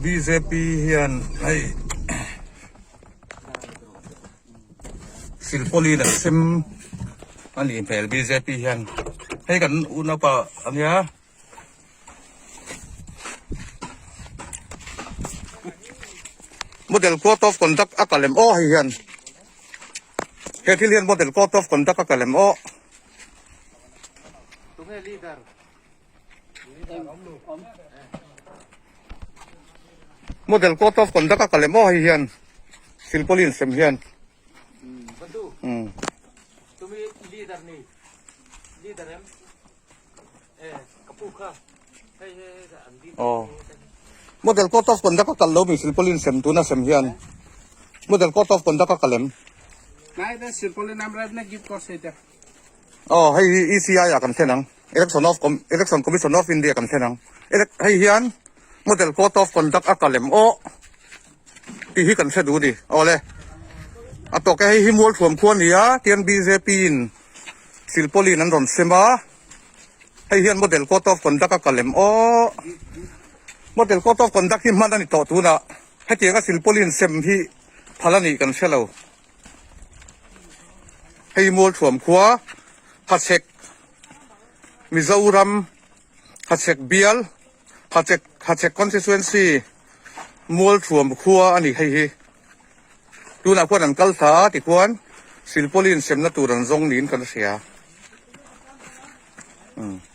Bjp hian hei silpawlin an sem a nih hmel bjp hian hei kan unaupa ania. Model code of conduct a kalem aw hei hian he thil hian model code of conduct a kalem aw. Model code of conduct a kalem aw hei hian silpawlin sem hian. Aw model code of conduct a kal lo mi silpawlin sem tuna sem hian model code of conduct a kalem. Aw hei hi ECI ah kan thlen ang Election of Election Commission of India kan thlen ang hei hian model code of conduct a kalem aw tih hi kan hre duh a ni aw le a tawk e hei hi Mualthuam khua a ni a tian bjp in silpawlin an rawn sem a hei hian model code of conduct a kalem aw model code of conduct hi hman a ni tawh tunah hetianga silpawlin sem hi phal a nih kan hre lo. Hei Mualthuam khua Hachhek Mizoram Hachhek bial Hachhek Hachhek constituency Mualthuam khua a ni hei hi. Tunah khuan an kal thla a tikhuan silpawlin semna tur an zawng niin kan hria. Umm.